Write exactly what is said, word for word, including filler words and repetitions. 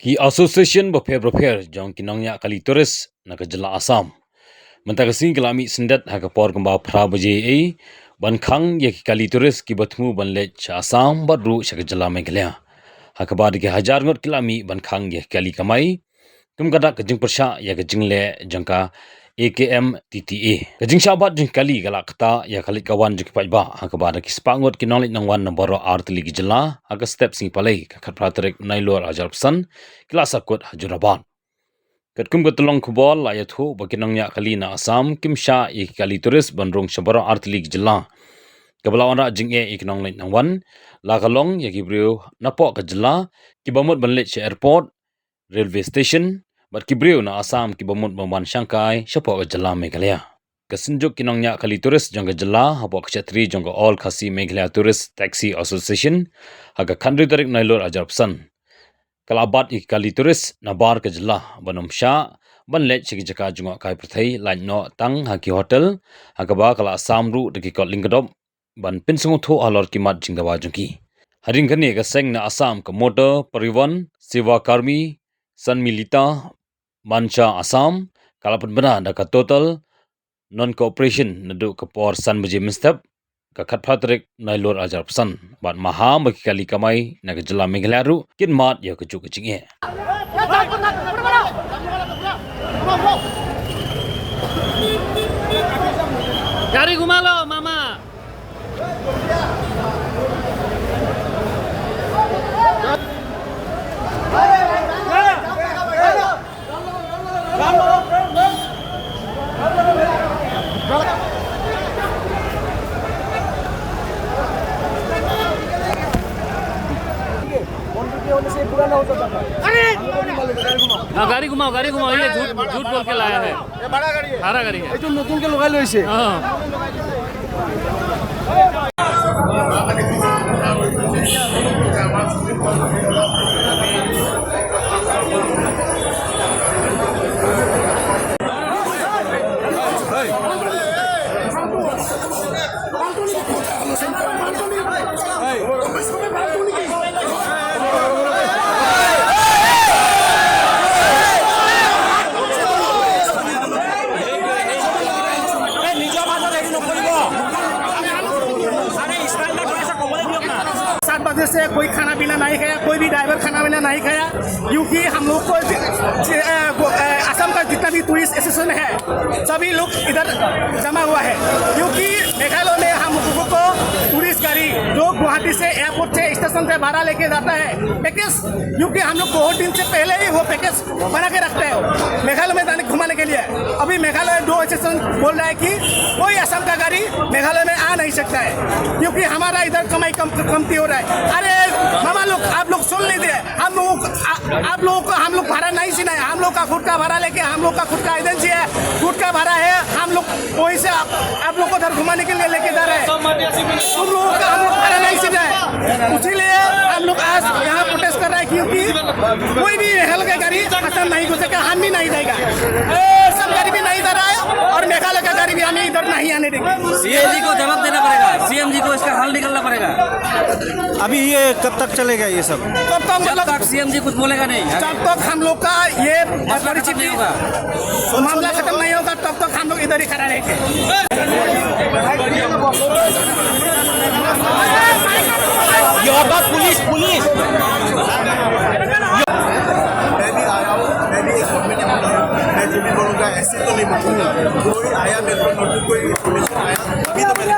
Ki association bapher bapher jong ki nongñiah kali tourist na ka jylla Assam mynta ka sngi ki la mih syndet ha ka por kumba phra baje ei ban khang ïa ki kali tourist kiba thmu ban leit sha Assam bad ruh sha ka jylla Meghalaya. Ha kaba da ki hajar ngut ki la mih ban khang ïa ki kali kamai kum ka dak ka jingpyrshah ïa ka jingleh jong ka A K M T T A. Ka jingshah bat jong ki kali ka la ktah ïa ka leit ka wan jong ki paidbah ha kaba da ki spah ngut ki nongleit nongwan na baroh artylli ki jylla ha ka step sngi Palei ka khatphra tarik Nailur arhajar arphew san ki la sahkut ha Jorabat. Katkum ka tyllong khubor la ïathuh ba ki nongñiah kali na Assam kim shah ïa ki kali tourist ban rung sha baroh artylli ki jylla. Kaba la wanrah jingeh ïa ki nongleit nongwan la ka long ïa ki briew napoh ka jylla kiba mut ban leit sha airport, railway station bad ki briew na Assam kiba mut ban wan shangkai shapoh ka jylla Meghalaya. Ka synjuk ki nongñiah kali tourist jong ka jylla hapoh ka secretary jong ka All Khasi Meghalaya Tourist Taxi Association ha ka khathynriew tarik Nailur arhajar arphew san ka la bat ïa ki kali tourist na bar ka jylla ban ym shah ban leit sha ki jaka jngohkai pyrthei lait noh tang ha ki hotel ha kaba ka la sam ruh da ki kot lyngkdop ban pynsngewthuh halor ki mat jingdawa jong ki. Hadien kane ka seng na Assam ka Motor Parivahan Seva Karmi Sanmilita Mancha Assam ka la pynbna da ka total non cooperation naduh ka por san baje mynstep ka khatphra tarik Nailur arhajar arphew san bad maham ba ki kali kamai na ka jylla Meghalaya ruh kin mad ïa ka juk ka jingeh. गाड़ी घुमा लो मामा। हाँ, गाड़ी घुमाओ, गाड़ी घुमाओ, ये झूठ, झूठ बोल के लाया है। ये बड़ा गाड़ी है। बड़ा गाड़ी है। ये तो नतुन के लुगाई लइसे। हाँ। सात बजे से कोई खाना पीना नहीं खाया, कोई भी ड्राइवर खाना पीना नहीं खाया, क्योंकि हम लोग को ज-, ज-, अ, वो, अ, असम का जितना भी टूरिस्ट एसोसिएशन है, सभी लोग इधर जमा हुआ है, क्योंकि मेघालय में हम लोगों को टूरिस्ट गाड़ी जो गुवाहाटी से एयरपोर्ट से स्टेशन से भाड़ा लेके जाता है पैकेज, क्योंकि हम लोग बहुत दिन से पहले ही वो पैकेज बना के रखते हैं मेघालय में जाने, घुमाने के लिए। अभी मेघालय दो एसोसिएशन बोल रहा है कि कोई असम का गाड़ी मेघालय में आ नहीं सकता है, क्योंकि हमारा इधर कमाई कम, कमती हो रहा है। अरे मामा लोग, आप लोग सुन लीजिए, हम लोग, आ-, आप लोगों को हम लोग भाड़ा नहीं सीना है, हम लोग का खुद का भाड़ा लेके, हम लोग का खुद का एजेंसी है, खुद का भाड़ा है, हम लोग वहीं से आप, आप लोग को उधर घुमाने के लिए लेके जा रहे हैं। तुम लोगों का हम लोग भाड़ा नहीं सीना है, इसीलिए हम लोग आज यहाँ प्रोटेस्ट कर रहे हैं, क्योंकि कोई भी मेघालय का गाड़ी असम नहीं घुसेगा, हम भी नहीं जाएगा, सब गाड़ी भी नहीं जा रहा है और मेघालय का गाड़ी भी हमें इधर नहीं आने देंगे। सीएम जी को जवाब देना पड़ेगा, सीएम जी को इसका हल निकालना पड़ेगा। अभी ये कब तक चलेगा ये सब? कब तक, जब मतलब, तक सीएम जी कुछ बोलेगा नहीं, जब तक हम लोग का ये मसला खत्म परिस्थिति, नहीं होगा। मामला खत्म नहीं होगा, तब तक हम लोग इधर ही खड़ा रहेंगे। ये होगा पुलिस, पुलिस। मैं भी आया हूँ, मैं भी एक गवर्नमेंट एम्प्लॉय हूँ, मैं जो भी बोलूँगा ऐसे तो नहीं बोलूँगा। कोई आया मेरे को नोटिस, कोई इन्फॉर्मेशन आया, अभी तो मैंने